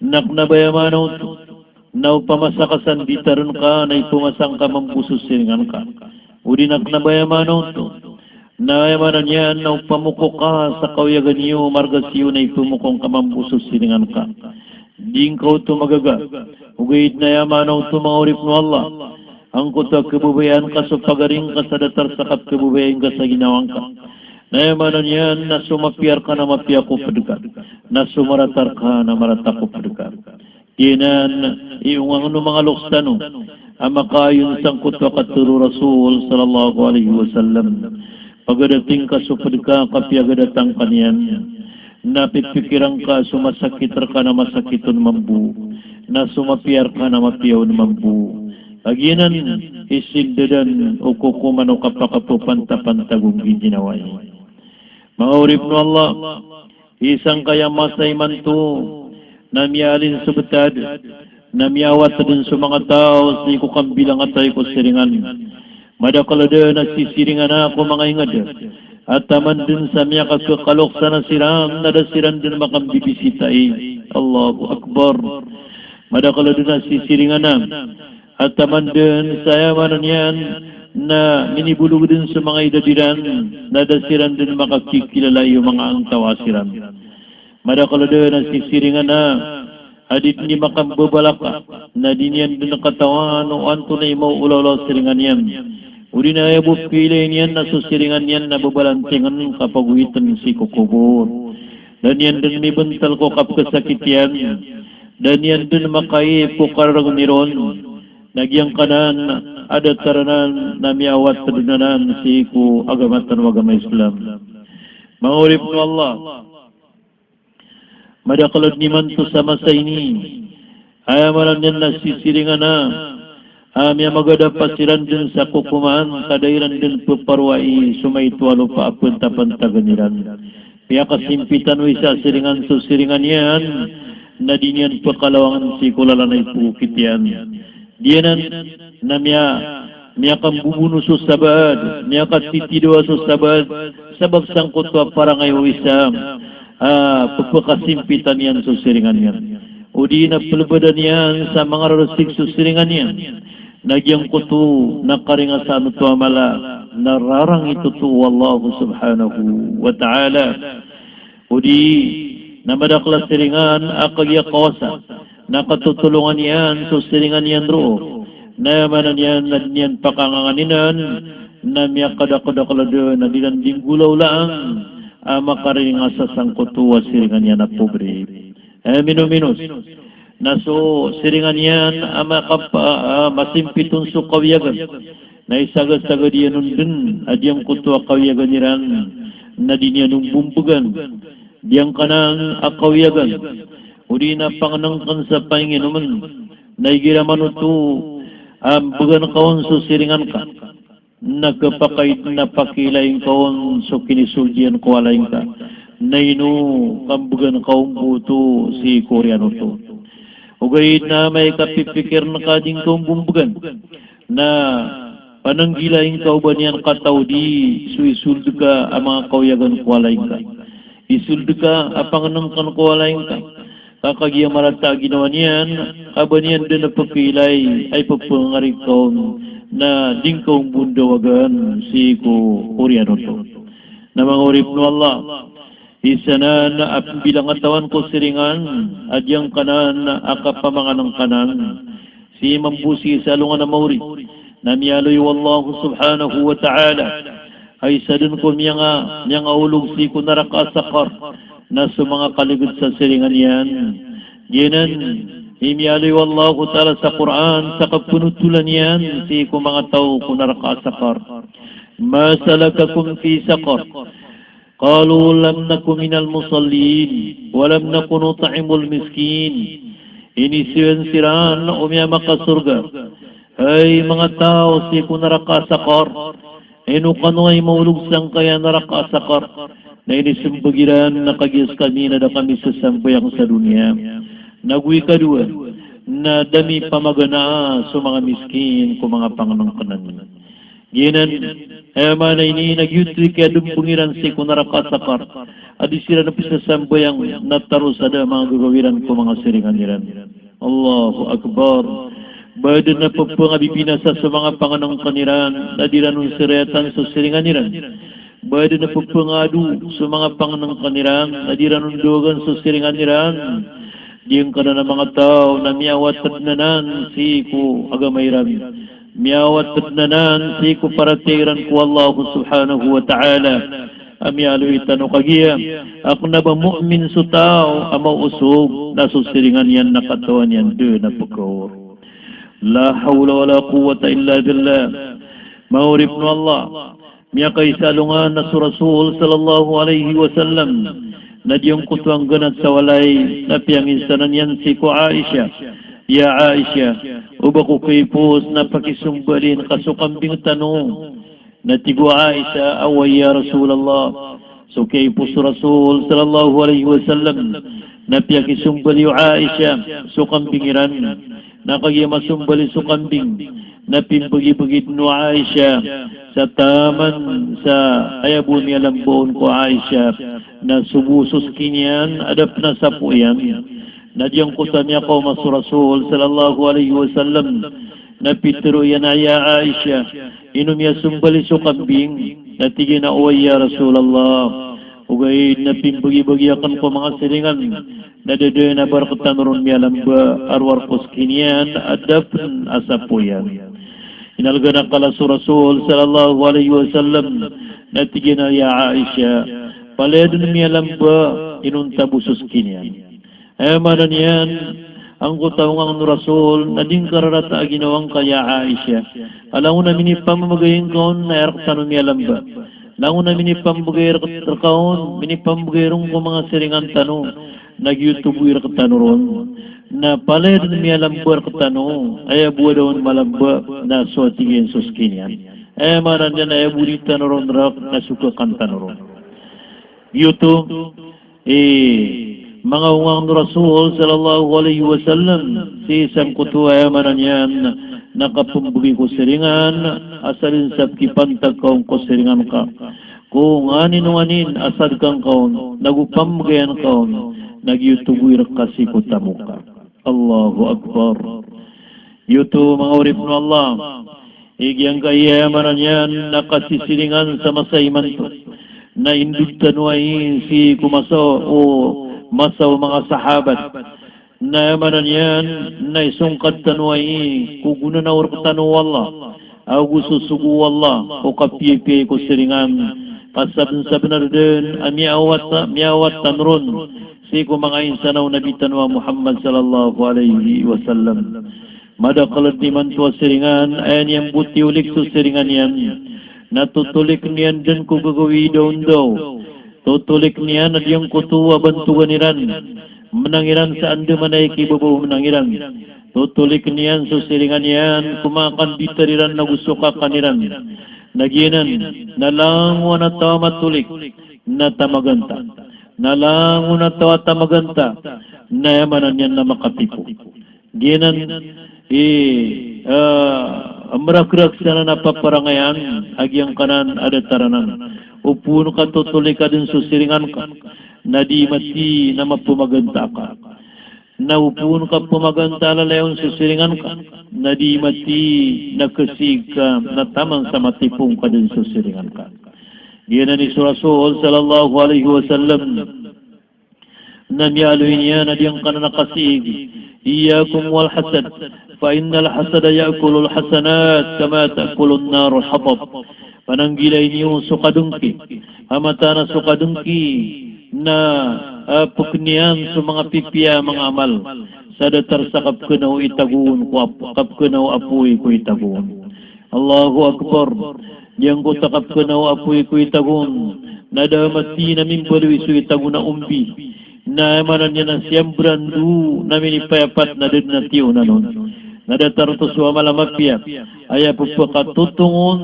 na kna ba aya maana oto na opama sa kasanditarn ka na ipmasa ngka mambo so siringan ka. Odi na kna ba aya maana oto na aya maana niyan na opamoko ka sa kawiyagan iyo, margas iyo, na ipmoko ngka mambo so siringan ka. Di ngka oto magaga. Ogaid na aya maana oto, manga oripn o Allah, angkoto a khababayaan ka so pagari ngka sa datar sa kapkhababayai ngka sa ginawa ngka. Na aya maana niyan na so mapiya rka na mapiya ko pd ka, na so marata rka na marata ko pd ka. Giyanan i ongangn o manga loks tano a makaayon sangkoto a katharo o Rasul sallallahu alaihi wasallam. Pagadating ka so pd ka, kapiya gadatang ka niyan, na pipikiran ka so masakit rka na masakit on mambo, na so mapiya rka na mapiya on mambo. Kagiya nan i sindadan o kokoman o kapakapapantapantag o nggiginawai. Manga oripn o Allah, i sangkaya masa imanto na miyaalin so btad, na miyawat dn so manga taw sii ko kambilangatawi ko siringan. Madakl dn a sisiringana ko manga ingd a taman dn sa miyakakhakaloksan siran na da siran dn makambibisitai. Allahu Akbar. Madakl dn a sisiringana a taman dn sa aya maana niyan na minibolog dn so manga idad iran na da siran dn makakikilala iyo manga antawaa siran. Madakl dn a sisiringana a di dn di makambabalaka, na di niyan dn katawan o antonaa i maolaola o siringan iyan. Odi na aya bo piilay niyan na so siringan iyan na babalantingen ka pagowitn sii ko kobor. Da niyan dn mibntl ko kapkhasakit iyan. Da niyan dn makaip ko kararagn iron. Na giyangkanan a datar anan na miyawat dn anan sii ko agama tano a agama Islam. Manga oripn o Allah, madakl dn imanto sa masa ini, aya maana niyan na sisiringana a miyamagadapa siran dn sa kokoman ka da iran dn pparowai so maito a lopa a pantapantagn iran. Miyakasimpitan o isa a siringan so siringan iyan, na di niyan pkhalawangn sii ko lalan a ipokit iyan. Giyanan na miya, miyakambobono so sabaad, miyakatitidowa so sabaad, sabap sangkoto a parangay o isa a pphakasimpitan iyan so siringan iyan. Odi na plbadan iyan sa manga rarasik so siringan iyan. Na giyangkoto na karingasaan oto a mala, na rarangit oto o Allah subhanahu wa ta'ala. Odi na madakl a siringan a kagiya kawasa na katotolongan iyan so siringan iyan roo. Na aya maana niyan na di niyan pakanganganin na miyakadakdakl dn a di ran di nggolawlaan a makariring a sasangkoto a siringan iyan a pobre. Aya minominos na so siringan iyan a makapa-, a masimpit on so kawiyagan. Na isagasagad iyan on dn a giyangkoto a kawiyagan iran na di niyan on bombgan. Giyangkanan a kawiyagan, odi na pangnngkn sa panginginomn, na igira man oto a mbgan ka on so siringan ka, na khapakay dn a pakiilay ngka on so kinisold iyan ko walay ngka. Na ino ka mbgan ka on bo oto sii ko oriyan oto? Ogaid na amay ka pipikirn ka a di ngka on bombgan, na pananggilai ngka o ba niyan kataodi so isold ka a manga kawiyagan ko walay ngka. Isold ka a pangnngkn ko walay ngka. Ka kagiya marata a ginawa niyan, ka ba niyan dn a pkiilay a ipphangari ka on na di ngka on bo ndawagan sii ko oriyan oto. Na manga oripn o Allah, isa nan a pmbilangatawan ko siringan a giyangkanan a kapamanganngkanan sii mambo sii sa alongan a maori, na miyaaloy o Allah subhanahu wa ta'ala a isa dn ko miyanga-, miyangaolog sii ko naraka a Saqar na so manga kaligd sa siringan iyan. Giyanan i miyaaloy o Allah ta'ala sa Qur'an sa kapnotolan iyan sii ko manga taw ko naraka a Saqar. "Ma salakakum fi saqar?" Qalu lam naku minal musallin, wa lam naku nut'imul miskin. Inisoyan siran o miyamakasorga, hay manga taw sii ko naraka a Saqar, ino kano i maolog sangkaya naraka a Saqar? Na inismbag iran na kagiya skami na da kami sasambayang sa doniya. Nago ikadowa, na da mi pamaganaa so manga miskin ko manga pangnngknan. Giyanan, aya maana ini na giyoto i kiyadmbng iran sii ko naraka a Saqar a di siran pisasambayang na taro sa da a manga gagawii ran ko manga siringan iran. Allahu Akbar. Ba dn a pphangabibinasa so manga pangnngkn iran na di ran on sirayatan so siringan iran. Ba dn a pphangado so manga pangnngkn iran na di ran on ndawagan so siringan iran. Giyangkanan a manga taw na miyawatd anan sii ko agama iran. Miyawatd anan sii ko paratiyaya iran ko Allah subhanahu wa ta'ala. A miyaaloy tano kagiya a kna ba mu'min so taw a maosog na so siringan iyan na katawan iyan dn a pkaor. La hawla wala quwwata illa billah. Manga oripn o Allah, miyakaisa a alongan na so Rasul sallallahu alaihi wasallam na giyangkoto a ngganat sa walay na piyanginsanan iyan sii ko Aisha. Ya Aisha, oba ko kaipos na pakisombalin ka so kambing tano. Na tig o Aisha a, oway ya Rasulullah. So kaipos o Rasul sallallahu alaihi wasallam na piyakisombali o Aisha so kambing iran. Na kagiya masombali so kambing na pimbgibgi dn o Aisha sa taman sa aya bo a miyalamba on ko Aisha na so bo so skin iyan a da pn a sapo iyan. Na giyangkoto a miyakaoma so Rasul sallallahu alaihi wasallam na pitharo iyan a, ya Aisha, ino miyasombali so kambing? Na tig iyan a, oway ya Rasulullah, ogaid na pimbgibgi akn ko manga siringan na da dn a ba rktano ron miyalamba a rowar ko skin iyan a da pn a sapo iyan. Inalgan a kala so Rasul sallallahu alaihi wasallam na tig iyan a, ya Aisha, palaya dn miyalamba inonta bo so skin iyan. Aya maana niyan, angkoto a onga ngka o Rasul na di ngka rarata a ginawa ngka ya Aisha. A langon a minipamamgay ngka on na aya rktano miyalamba. Langon a minipamamgay rk-, rka on, minipamamgay ron ko manga siringan tano, na giyoto bo i rktano ron. Na palaya dn miyalamba rktano, aya bo a da on malamba na so, a tig iyan, so skin iyan. Aya maana niyan, aya bo di tano ron rk na so kkan tano ron. Giyoto i manga onga ngka o Rasul sallallahu alaihi wasallam sii sangkoto a, aya maana niyan, na kapmbgi ko siringan a sadn sa pkipantag ka on ko siringan ka ko nganin o nganin a sadka ngka on, nago pamgayan ka on, na giyoto bo i rk ka sii ko tamok ka. Allahu Akbar. Giyoto, manga oripn o Allah, i giyangkaya, aya maana niyan, na kasisiringan sa masa imanto na indod tano ai sii ko masa o, masa o manga sahabat. Na aya maana niyan na isongkad tano ai ko gonanaw rektano o Allah ago so sogo o Allah ko kapiyapiya ko siringan. Ka sabensabenar den a miyaawat, miyaawat tano ron sii ko manga insan o Nabi tano a Muhammad sallallahu alaihi wasallam. Madakel a di manto a siringan, aya niyan bo tiyolik so siringan iyan na totolik iyan den ko gagawii daondaw. Totolik iyan a giyangkoto a bantogan iran. Menang iran sa andamanaya i kibabaw menang iran. Totolik iyan so siringan iyan ko manga kanditar iran ago so kakan iran. Na giyanan, na langon a taw a matolik na tamaganta. Na langon a taw a tamaganta na aya maana niyan na makatipo. Giyanan i, ah, merakerak sanan a paparangayan a giyangkanan a datar anan. Opama ka totolik ka den so siringan ka, na di mati na mapemaganta ka. Na opama ka pemaganta a lalayon so siringan ka, na di mati na kasiig ka na taman sa matipo ngka den so siringan ka. Giyanan i so Rasul sallallahu alaihi wasallam na miyaaloy niyan a giyangkanan a kasiig, "Iyyakum wal hasad, fa innal hasada ya'kulul hasanat kama ta'kulun narul hatab." Pananggilai niyo so kadengki. A mataan a so kadengki na, ah, peken iyan so manga pipiya a manga amal sa datar sa kapekena o itago on ko ap-, kapekena o apoy ko itago on. Allahu Akbar. Giyangkoto a kapekena o apoy ko itago on na da a mati na mimbaloy so itago na ombi. Na aya maana niyan na siyamberan do na minipayapat na da den a tiyonan on. Na datar oto so amal a mapiya. Aya pepakatotong on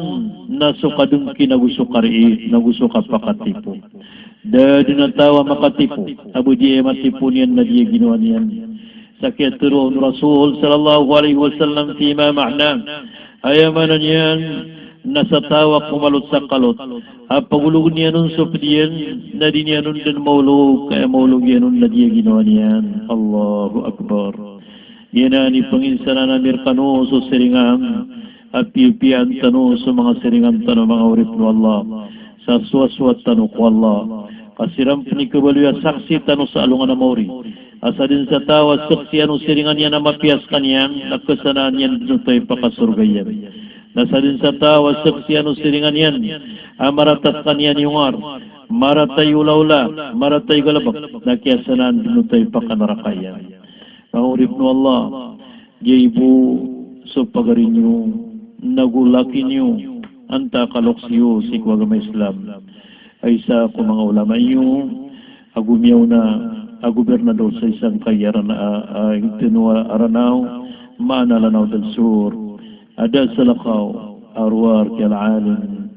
na so kadengki nago so kariit nago so kapakatipo. Da den a taw a makatipo a bo di aya matipo niyan na di aya ginawa niyan. Sa kiyatero o Rasul sallallahu alaihi wasallam fima ma'na. Aya maana niyan na sa taw a komalot sa kalot a pagologen iyan on so ped iyan na di niyan on den maolog, ka aya maolog iyan on na di aya ginawa niyan. Allahu Akbar. Giyanan i penginsanan ami rekano so siringan a piyapiyaan tano so manga siringan tano, manga oripen o Allah. Sa sowasowat tano ko Allah. Ka siran pen i kabaloy a saksi tano sa alongan a maori a sa den sa taw a saksian o siringan iyan a mapiya sekaniyan, na kasanaan iyan den oto a ipakasorga iyan. Na sa den sa taw a saksian o siringan iyan a marata sekaniyan i ongar, marata i olaola, marata i galebek, na kiyasanaan den oto a ipakanaraka iyan. Manga oripen o Allah, giyai bo so pagari niyo nago laki niyo antaa ka loks iyo sii ko agama Islam. A isa ko manga ulama iyo ago miyaona a gobernador sa isa ngkai a Rana-, a, a, ingteno a Ranao, maana Lanao del Sur, a da a salakaw a rowar ki Al-Alim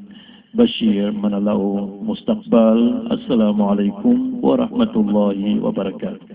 Bashir Manalao Mustaqbal. Assalamu alaikum warahmatullahi wabarakatuh.